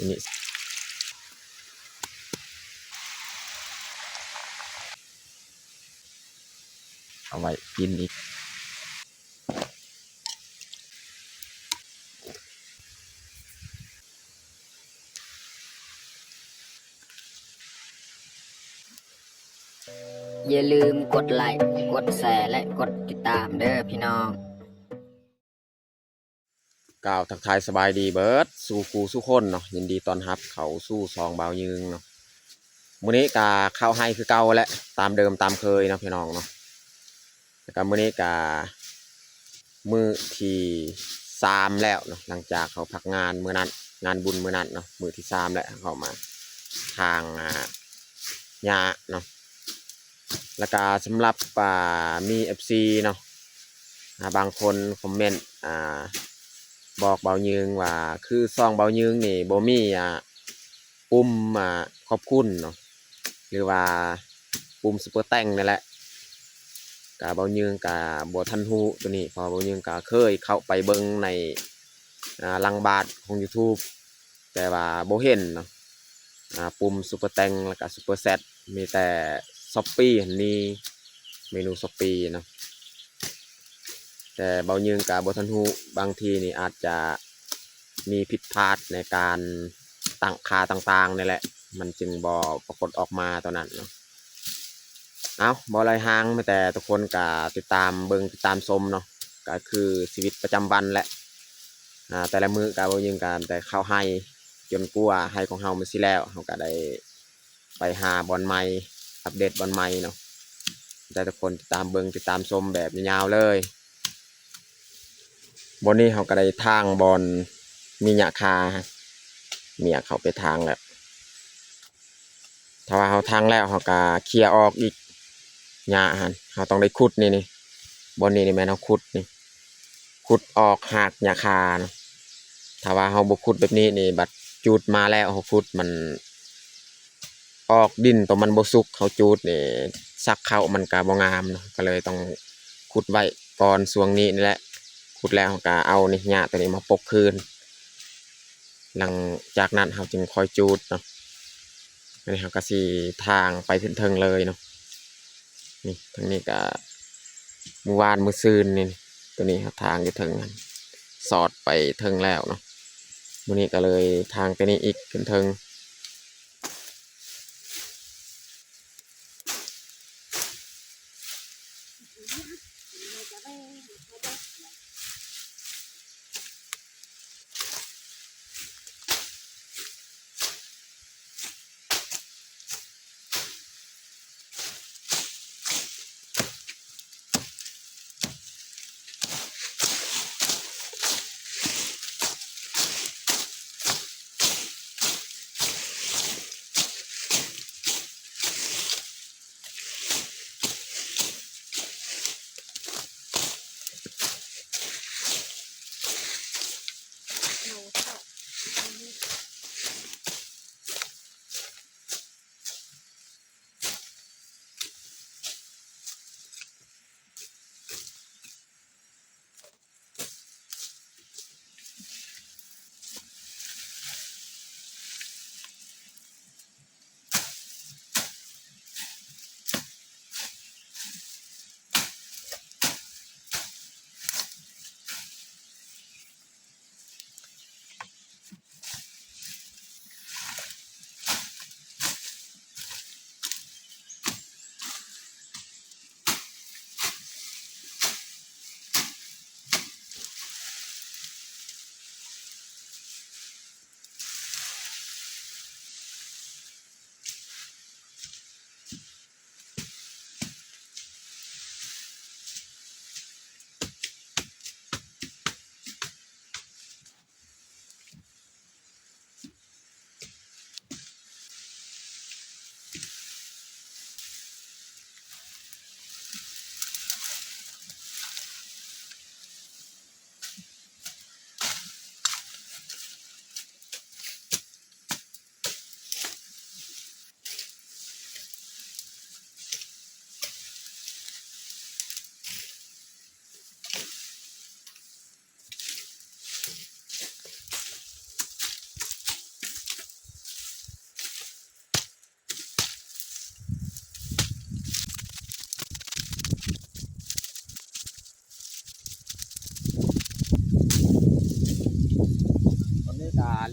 ນີ້ ເອົາໄວ້ກິນອີກ. ຢ່າລືມກົດໄລ້ ກົດແຊ ແລະ ກົດຕິດຕາມເດີພີ່ນ້ອງ. ກ່າວທັກທາຍສະບາຍດີເບິດສູ່ຄູ່ສູ່ຄົນເນາະ, ຍິນດີຕ້ອນຮັບເຂົ້າສູ່ຊ່ອງບ່າວຍືງເນາະ. ມື້ນີ້ກະເຂົ້າໄຮ່ຄືເກົ່າແຫຼະ ຕາມເດີມຕາມເຄີຍເນາະພີ່ນ້ອງເນາະ. ແລ້ວກະມື້ນີ້ກະມື້ທີສາມແລ້ວເນາະ ຫຼັງຈາກເຮົາພັກງານມື້ນັ້ນ ງານບຸນມື້ນັ້ນເນາະ, ມື້ທີສາມແລ້ວເຮົາເຂົ້າມາຖາງ ອ່າ ຫຍ້າເນາະ. ແລ້ວກະສຳລັບ ອ່າ ມີເອັຟຊີເນາະ ອ່າ ບາງຄົນຄອມເມັນ ອ່າ ບອກບ່າວຍືງວ່າ ຄືຊ່ອງບ່າວຍືງນີ້ບໍ່ມີ ອ່າ ປຸ່ມ ອ່າ ຂອບຄຸນເນາະ ຫຼືວ່າປຸ່ມຊຸບເປີແຕັງນີ້ແຫຼະ. ກະບ່າວຍືງກະບໍ່ທັນຮູ້ໂຕນີ້ ເພາະວ່າບ່າວຍືງກະເຄີຍເຂົ້າໄປເບິ່ງໃນ ອ່າ ຫຼັງບາດຂອງຢູທູບ ແຕ່ວ່າບໍ່ເຫັນເນາະ ອ່າ ປຸ່ມຊຸບເປີແຕັງ ແລ້ວກະຊຸບເປີແຊັດ ມີແຕ່ຊັອບປີ້ຫັ້ນມີ ເມນູຊັອບປີ້ເນາະ. ແຕ່ບ່າວຍືງກະບໍ່ທັນຮູ້ ບາງທີນີ້ອາດຈະມີຜິດພາດໃນການຕັ້ງຄ່າຕ່າງໆນີ້ແຫຼະ ມັນຈຶ່ງບໍ່ປາກົດອອກມາຕອນນັ້ນເນາະ. ເອົ້າ ບໍ່ໄລ່ຮ່າງ ມີແຕ່ທຸກຄົນກະຕິດຕາມເບິ່ງຕິດຕາມຊົມເນາະ ກະຄືຊີວິດປະຈຳວັນແຫຼະ. ອ່າ ແຕ່ລະມື້ກະບໍ່ຍິງກັນ ແຕ່ເຂົ້າໄຮ່ຈົນກວ່າໄຮ່ຂອງເຮົາມັນຊິແລ້ວ ເຮົາກະໄດ້ໄປຫາບ່ອນໃໝ່ ອັບເດດບ່ອນໃໝ່ເນາະ. ແຕ່ທຸກຄົນຕິດຕາມເບິ່ງຕິດຕາມຊົມແບບຍາວໆເລີຍ. ບ່ອນນີ້ເຮົາກະໄດ້ຖາງບ່ອນມີຫຍ້າຄາ ເມຍເຂົ້າໄປຖາງແລ້ວ. ຖ້າວ່າເຮົາຖາງແລ້ວ ເຮົາກະເຄຍອອກອີກ ຫຍ້າຫັ້ນ ເຮົາຕ້ອງໄດ້ຂຸດນີ້ ນີ້ ບ່ອນນີ້ນີ້ແມ່ນເຮົາຂຸດນີ້ ຂຸດອອກຮາກຫຍ້າຄານະ. ຖ້າວ່າເຮົາບໍ່ຂຸດແບບນີ້ນີ້ ບັດຈູດມາແລ້ວເຮົາຂຸດ ມັນອອກດິນໂຕມັນບໍ່ສຸກ ເຮົາຈູດນີ້ ສັກເຂົ້າມັນກະບໍ່ງາມເນາະ ກະເລີຍຕ້ອງຂຸດໄວ້ກ່ອນຊ່ວງນີ້ນີ້ແຫຼະ. ຂຸດແລ້ວເຮົາກະເອົານີ້ ຫຍ້າໂຕນີ້ມາປົກຄືນ. ຫຼັງຈາກນັ້ນເຮົາຈຶ່ງຄ່ອຍຈູດເນາະ. ອັນນີ້ເຮົາກະຊິຖາງໄປເທິງໆເລີຍເນາະ. ນີ້ ທາງນີ້ກະມື້ວານມື້ຊືນນີ້ ໂຕນີ້ເຮົາຖາງຢູ່ເທິງຫັ້ນ ສອດໄປເທິງແລ້ວເນາະ. ມື້ນີ້ກະເລີຍຖາງໂຕນີ້ອີກຂຶ້ນເທິງ.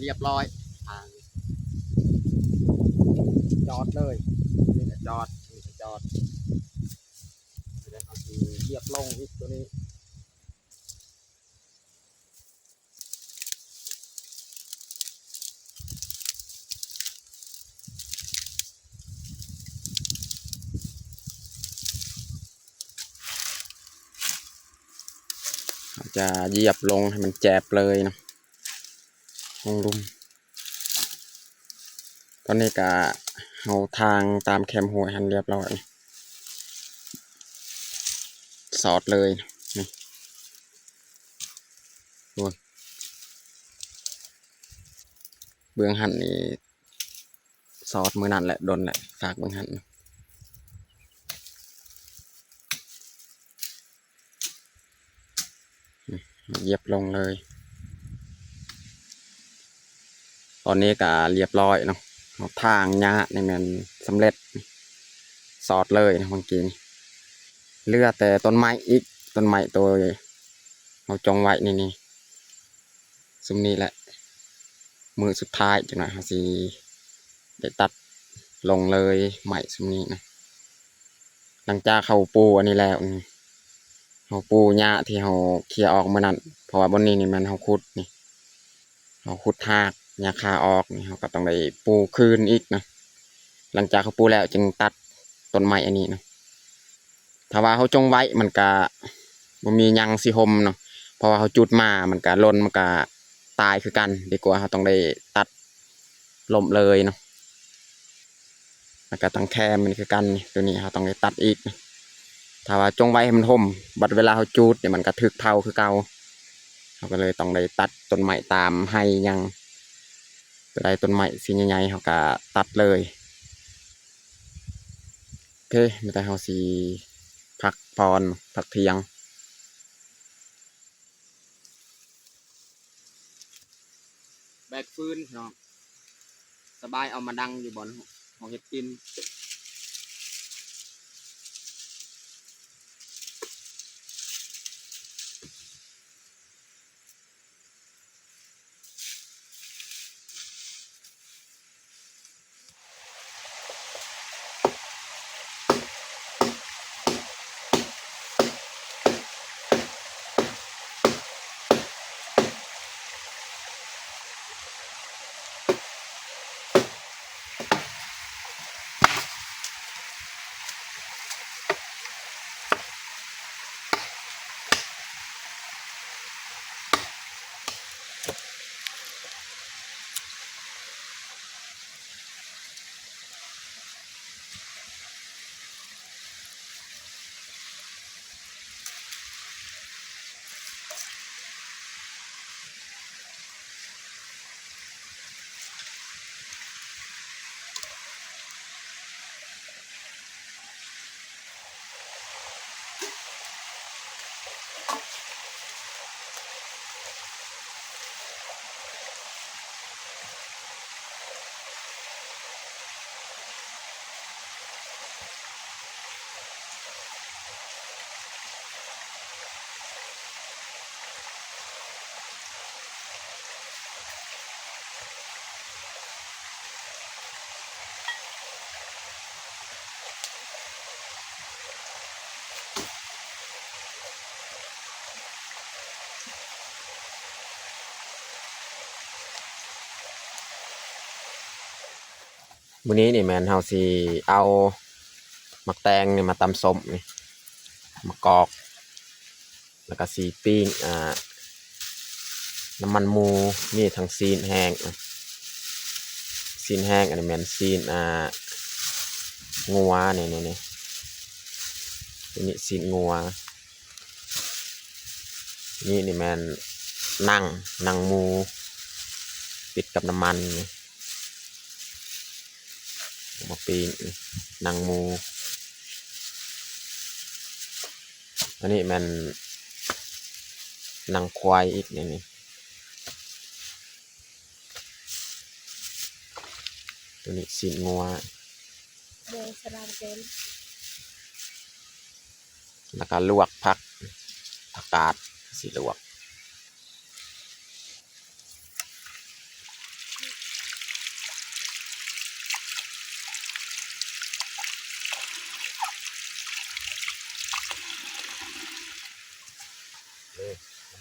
ຮຽບຮ້ອຍ ທາງຈອດເລີຍ ນີ້ກະຈອດ ນີ້ກະຈອດ ແລ້ວເຮົາຊິລຽບລົງອີກໂຕນີ້. ເຮົາຈະຢຽບລົງໃຫ້ມັນແຈບເລີຍເນາະ ລົງລຸ່ມ. ຕອນນີ້ກະເຮົາທາງຕາມແຄມຫ້ວຍຫັ້ນລຽບຮ້ອຍ ສອດເລີຍ ນີ້ ໂອ້ຍ ເບື້ອງຫັ້ນນີ້ສອດມື້ນັ້ນແຫຼະ ດົນແຫຼະ ຟາກເບື້ອງຫັ້ນ. ຢຽບລົງເລີຍ ຕອນນີ້ກະລຽບຮ້ອຍເນາະ ເຮົາຖາງຫຍ້ານີ້ແມ່ນສຳເລັດ ສອດເລີຍເນາະ ເມື່ອກີ້ນີ້ ເຫຼືອແຕ່ຕົ້ນໄມ້ອີກ ຕົ້ນໄມ້ໂຕເຮົາຈົ່ງໄວ້ນີ້ ນີ້ ຊຸມນີ້ແຫຼະ ມື້ສຸດທ້າຍ ຈັກໜ້ອຍເຮົາຊິໄດ້ຕັດລົງເລີຍ ໄມ້ຊຸມນີ້ນະ. ຫຼັງຈາກເຮົາປູອັນນີ້ແລ້ວ ເຮົາປູຫຍ້າທີ່ເຮົາເຄຍອອກມື້ນັ້ນ ເພາະວ່າບ່ອນນີ້ນີ້ແມ່ນເຮົາຂຸດນີ້ ເຮົາຂຸດຮາກຫຍ້າຄາອອກນີ້ ເຮົາກະຕ້ອງໄດ້ປູຄືນອີກນະ. ຫຼັງຈາກເຮົາປູແລ້ວຈຶ່ງຕັດຕົ້ນໄມ້ອັນນີ້ນະ. ຖ້າວ່າເຮົາຈົ່ງໄວ້ມັນກະບໍ່ມີຫຍັງຊິຮົ່ມເນາະ ເພາະວ່າເຮົາຈູດມາມັນກະຫຼົ່ນ ມັນກະຕາຍຄືກັນ ດີກວ່າເຮົາຕ້ອງໄດ້ຕັດລົ້ມເລີຍເນາະ. ແລ້ວກະຕັ້ງແຄມມັນຄືກັນ ໂຕນີ້ເຮົາຕ້ອງໄດ້ຕັດອີກ. ຖ້າວ່າຈົ່ງໄວ້ໃຫ້ມັນຮົ່ມ ບັດເວລາເຮົາຈູດນີ້ມັນກະຖືກເຜົາຄືເກົ່າ ເຮົາກະເລີຍຕ້ອງໄດ້ຕັດຕົ້ນໄມ້ຕາມໄຮ່ຫຍັງ ໂຕໃດຕົ້ນໄມ້ຊີ້ນໃຫຍ່ໆ ເຮົາກະຕັດເລີຍ. ໂອເຄ ມີແຕ່ເຮົາຊິພັກຜ່ອນ ພັກທ່ຽງ. ແບກຟືນພີ່ນ້ອງ ສະບາຍເອົາມາດັງຢູ່ບ່ອນເຮົາເຮັດກິນ. ມື້ນີ້ນີ້ແມ່ນເຮົາຊິເອົາໝາກແຕງນີ້ມາຕຳສົ້ມນີ້ ມະກອກ ແລ້ວກະຊິປີ້ງ ອ່າ ນ້ຳມັນໝູ ມີທັງຊີ້ນແຫ້ງ ຊີ້ນແຫ້ງ ອັນນີ້ແມ່ນຊີ້ນ ອ່າ ງົວ ນີ້ ນີ້ ນີ້ ນີ້ຊີ້ນງົວ ນີ້ ນີ້ແມ່ນໜັງ ໜັງໝູ ຕິດກັບນ້ຳມັນນີ້ ເອົາມາປີ້ງ ໜັງໝູ. ອັນນີ້ແມ່ນໜັງຄວາຍອີກ ນີ້ ນີ້ ໂຕນີ້ຊີ້ນງົວ ແລ້ວກະລວກຜັກ ຜັກກາດ ຊິລວກ.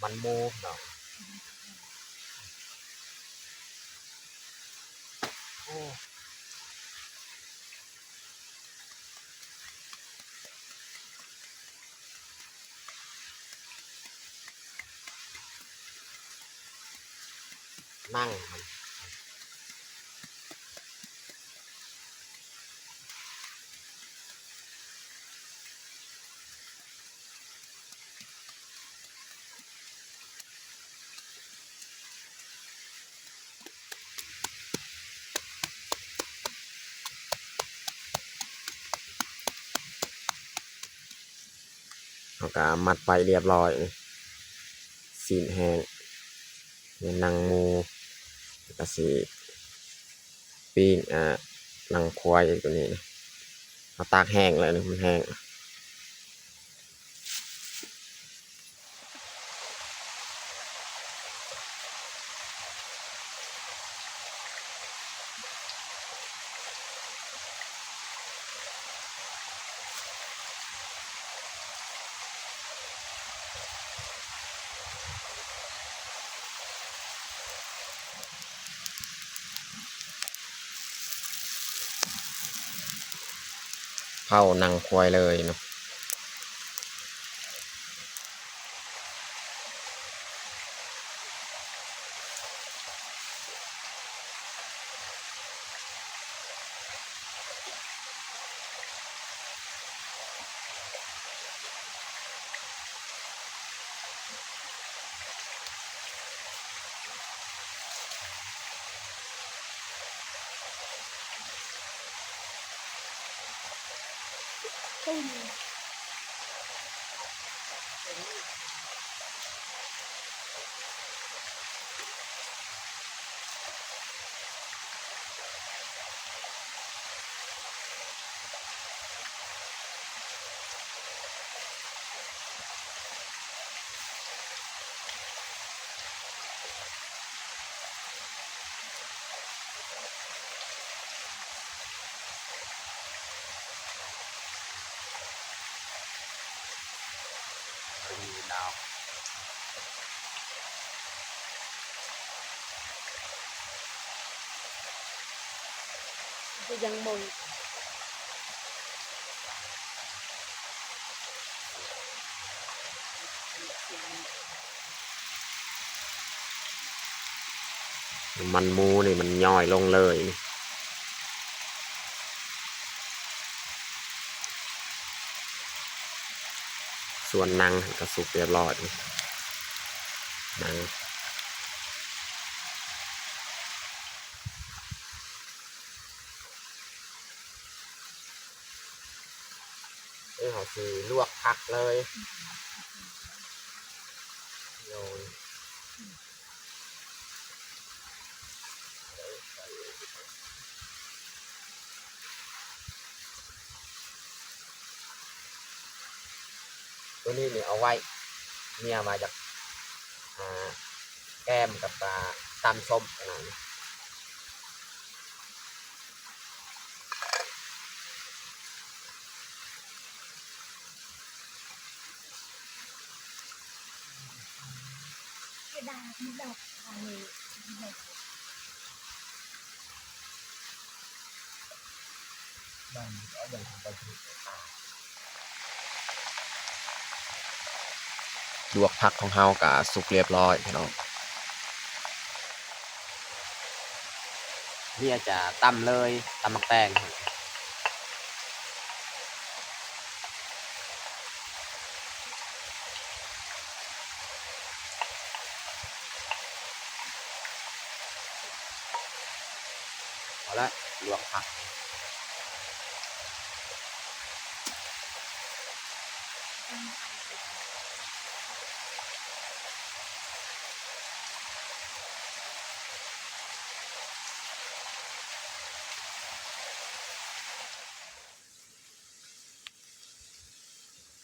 ມັນໝູພີ່ນ້ອງ. ໂອ້ ນັ່ງມັນ ເຮົາກະມັດໄປລຽບລ້ອຍ ຊີ້ນແຫ້ງ ແມ່ນໜັງໝູ ແລ້ວກະຊິປີ້ງ ອ່າ ໜັງຄວາຍຕົວນີ້ ເຮົາຕາກແຫ້ງແລ້ວນີ້ ມັນແຫ້ງ. ເຜົາໜັງຄວາຍເລີຍເນາະ. ມັນໝູນີ້ມັນຍ້ອຍລົງເລີຍ. ສ່ວນໜັງຫັ້ນກະສຸກລຽບລ້ອຍ ໜັງ ເອີ ເຮົາຊິລວກຜັກເລີຍ. ໂດຍ ຕົວນີ້ນີ້ເອົາໄວ້ ເມຍວ່າຢາກ ອ່າ ແກ້ມກັບ ອ່າ ຕຳສົ້ມອັນນັ້ນ. ລວກຜັກຂອງເຮົາກະສຸກລຽບລ້ອຍພີ່ນ້ອງ. ເມຍຈະຕຳເລີຍ ຕຳໝາກແຕງ. ເອົາລະ ລວກຜັກ.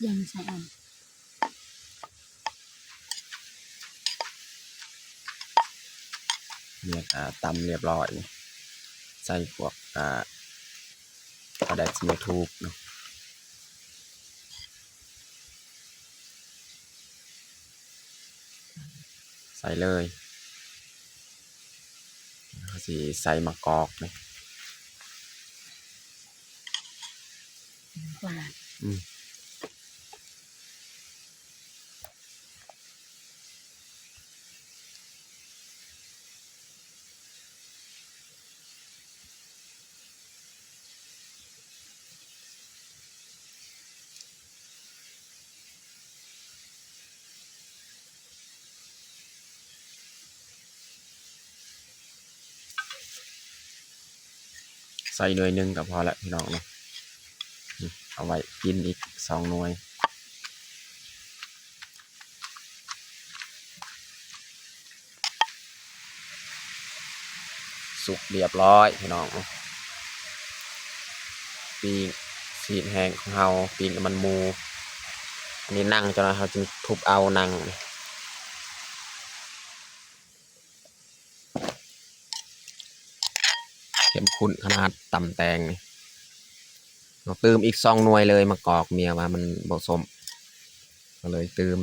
ຢ່າງໃສ່ອັນ ເນຍ ອ່າ ຕຳລຽບລ້ອຍ ໃສ່ພວກ ອ່າ ປາແດກສຳເລັດຮູບເນາະ. ໃສ່ເລີຍ. ເຮົາຊິໃສ່ໝາກກອກນີ້. ອືມ. ໃສ່ໜ່ວຍໜຶ່ງກໍພໍແລ້ວພີ່ນ້ອງເນາະ. ນີ້ ເອົາໄວ້ກິນອີກສອງໜ່ວຍ. ສຸກຮຽບຮ້ອຍພີ່ນ້ອງ. ປີ້ງຊີ້ນແຫ້ງຂອງເຮົາ, ປີ້ງນ້ຳມັນໝູ. ອັນນີ້ໜັງ, ຈັກໜ່ອຍເຮົາຈຶ່ງທຸບເອົາໜັງ. ເຂັ້ມຂຸ້ນຂະໜາດຕຳແຕງນີ້. ເຮົາຕື່ມອີກສອງໜ່ວຍເລີຍ, ໝາກກອກເມຍວ່າມັນບໍ່ສົ້ມ, ກໍເລີຍຕື່ມ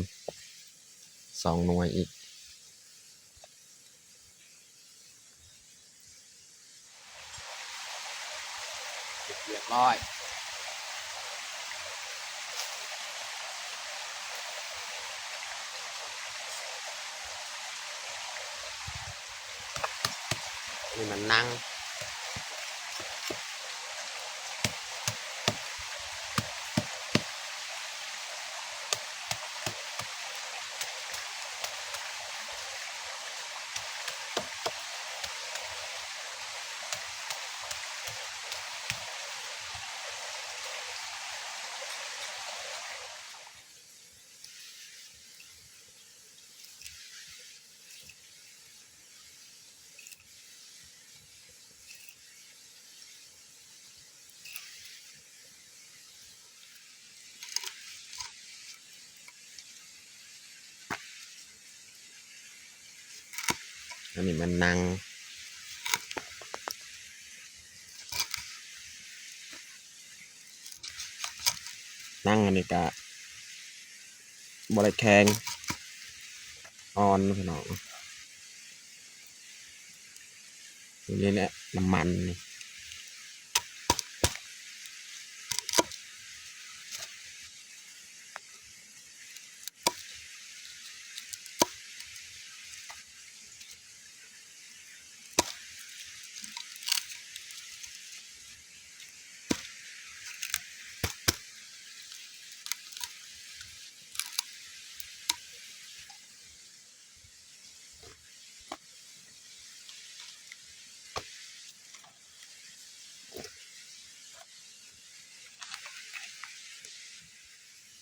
ສອງໜ່ວຍອີກ. ເສດຮຽບຮ້ອຍ. ນີ້ມັນໜັງ. ອັນນີ້ມັນໜັງ, ໜັງອັນນີ້ກະບໍ່ໄດ້ແຂງ, ອ່ອນພີ່ນ້ອງ. ນີ້ແຫຼະ ນ້ຳມັນນີ້.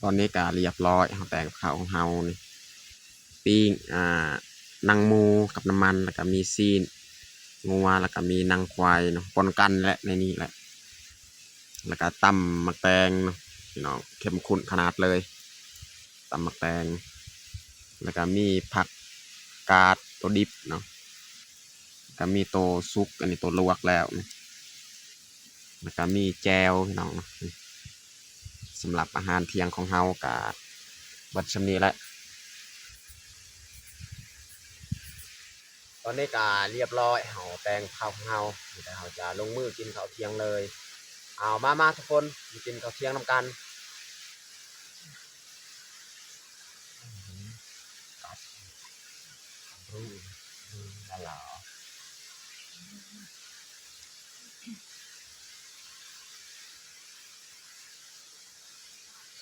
ຕອນນີ້ກະຮຽບຮ້ອຍ, ເຮົາແຕ່ງກັບເຂົ້າຂອງເຮົານີ້ ປີ້ງ ອ່າ ໜັງໝູກັບນ້ຳມັນ, ແລ້ວກະມີຊີ້ນງົວ, ແລ້ວກະມີໜັງຄວາຍເນາະ ປົນກັນແຫຼະໃນນີ້ແຫຼະ. ແລ້ວກະຕຳໝາກແຕງເນາະພີ່ນ້ອງ, ເຂັ້ມຂຸ້ນຂະໜາດເລີຍ ຕຳໝາກແຕງ. ແລ້ວກະມີຜັກກາດໂຕດິບເນາະ, ກະມີໂຕສຸກ, ອັນນີ້ໂຕລວກແລ້ວ. ແລ້ວກະມີແຈ່ວພີ່ນ້ອງເນາະ. ສຳລັບອາຫານທ່ຽງຂອງເຮົາກະເບິດສ່ຳນີ້ແຫຼະ. ຕອນນີ້ກະຮຽບຮ້ອຍ, ເຮົາແຕ່ງເຂົ້າຂອງເຮົາ, ມີແຕ່ເຮົາຈະລົງມືກິນເຂົ້າທ່ຽງເລີຍ. ເອົາ ມາ ມາທຸກຄົນ ມາກິນເຂົ້າທ່ຽງນຳກັນ.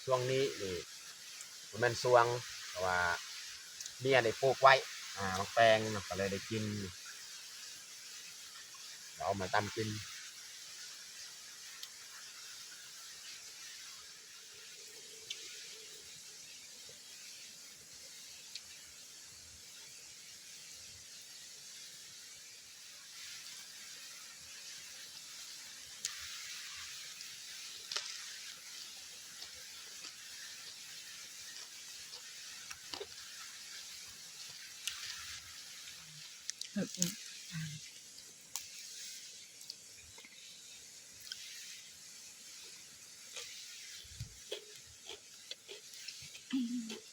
ຊ່ວງນີ້ນີ້ບໍ່ແມ່ນຊ່ວງ ເພາະວ່າເມຍໄດ້ປູກໄວ້ ອ່າ ໝາກແຕງເນາະ ກໍເລີຍໄດ້ກິນ ກໍເອົາມາຕຳກິນ. ອືມ.